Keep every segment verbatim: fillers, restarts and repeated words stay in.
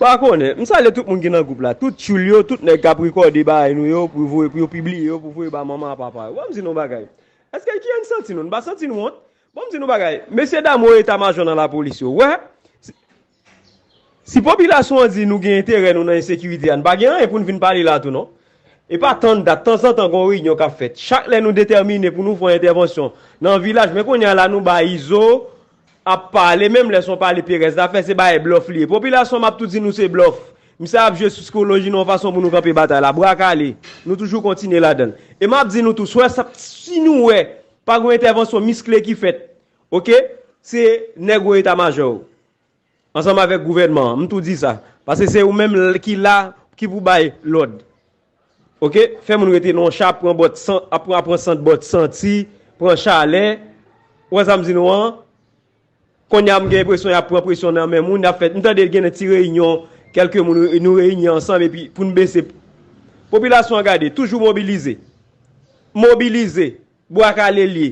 Pa konnen. M salye tout moun ki nan gwoup la. Tout tchoul yo, tout nèg k ap rekòde bagay nou yo, pou voye, pou yo pibliye yo, pou voye ba manman ak papa yo. Ban m di nou yon bagay. Èske ki jan n santi nou? Nou pa santi nou wont? Ban m di nou yon bagay. Mesye dam wo eta majò nan lapolis yo. Wè, si, si popilasyon an di nou gen enterè nou nan ensekirite a, nou pa gen anyen pou n vin pale la tou non. E pa tann dat, tanzantan gon reyinyon k ap fèt. Chak lè nou detèmine pou nou fè yon entèvansyon nan vilaj, men kounye a la nou bay Izo ap pale, menm lè se yon pale perèz l ap fè, se bagay blòf li ye. Popilasyon, m ap tou di nou se blòf. Misye ap jwe sou sikoloji nou yon fason pou nou kanpe batay la. Bra kale, nou toujou kontinye ladan l. E m ap di nou tou, swè sa, si nou wè pa gen yon entèvansyon miskle ki fèt, oke, se nèg wo eta majò yo. Ansanm avèk gouvènman an, m tou di sa. Paske se ou menm l-, ki la, ki pou bay lòd. Oke? Fè moun rete nan chat, pran bòt san-, ap pran, ap pran sant bòt santi, pran chalè. Ou wè sa m di nou an? Kounye a m gen enpresyon y ap pran presyon nan men moun, y ap fè, m tande gen ti reyinyon, kèlke moun re-, nou reyini ansanm epi pou n bese. Popilasyon an gade, toujou mobilize. Mobilize. Bwa kale l ye.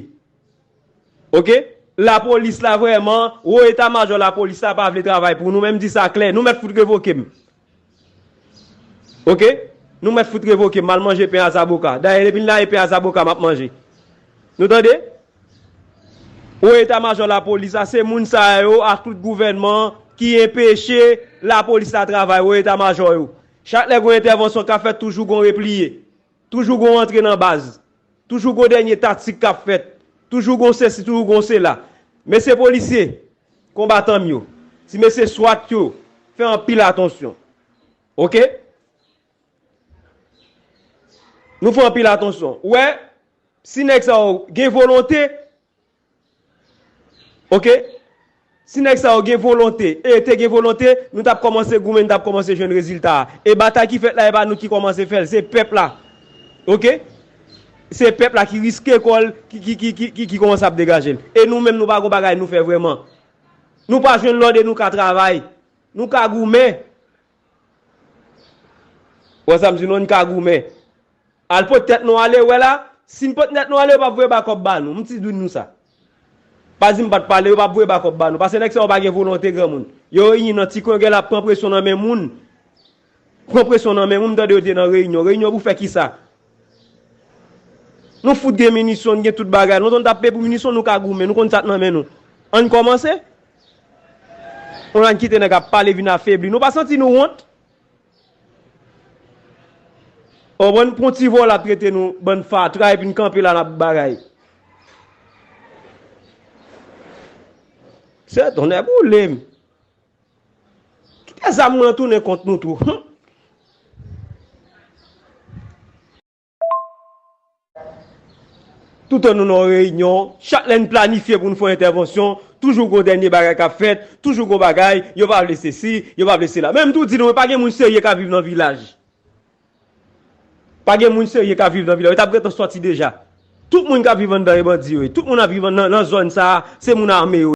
Oke? Lapolis la vrèman, wo eta majò lapolis la pa vle travay pou nou, men m di sa klè, nou mèt fout revoke m. Oke? Nou mèt fout revoke m, m al manje pen a zaboka. Dayè, depi l la e pen a zaboka m ap manje. Nou tande? Wo eta majò lapolis la, se moun sa yo ak tout gouvènman an ki enpeche lapolis la travay, wo eta majò yo. Chak lè gon entèvansyon k ap fèt, toujou gon repliye. Toujou gon rantre nan baz. Toujou gon dènye taktik k ap fèt. Toujou gon sesi, toujou gon sela. Mesye polisye, konbatan m yo, ti mesye swat yo, fè anpil atansyon. Oke? Nou fè anpil atansyon. Ou wè, si nèg sa yo gen volonte, oke? Si nèg sa yo gen volonte, e te gen volonte, nou t ap kòmanse goumen, nou t ap kòmanse jwenn rezilta a. E batay ki fèt la, e pa nou ki kòmanse fè l, se pèp la. Oke? Se pèp la ki riske kò l, ki, ki, ki, ki, ki, ki kòmanse ap degaje l. E nou menm, nou pa gon bagay nou fè vrèman. Nou pa jwenn lòd e nou ka travay. Nou ka goumen. Ou wè sa m di nou, nou ka goumen. Al pot tèt nou ale, wè la, si n pot tèt nou ale, yo p ap voye bakòp ba nou. M ti di nou sa. Pa di m pa t pale, yo p ap voye bakòp ba nou. Paske nèg sa yo pa gen volonte granmoun. Yo reyini nan ti kwen, gen l ap pran presyon nan men moun. Pran presyon nan men moun, m tande yo te nan reyinyon. Reyinyon pou fè kisa? Nou fout gen minisyon, n gen tout bagay. Nou konn tape pou minisyon, nou ka goumen, nou konn sa k nan men nou. Ann kòmanse. Ann kite nèg ap pale vin afebli. Nou pa santi nou wont? Ou konprann, pou yon ti vòlè ap trete nou bann fatra epi n kanpe la n ap bagay. Se tonnè boule m. Kite zam mwen an tounen kont nou tou. Hum. Toutan nou nan yon reyinyon, chak lè n planifye pou n fè yon entèvansyon, toujou gon dènye bagay k ap fèt, toujou gon bagay, yo pa vle sesi, yo pa vle sela. Men m tou di nou, pa gen moun serye k ap viv nan vilaj. Pa gen moun serye k ap viv nan vilaj. Yo t ap gentan sòti deja. Tout moun k ap viv anndan e bandi yo ye. Tout moun ap viv nan, nan zòn sa a, se moun ame yo.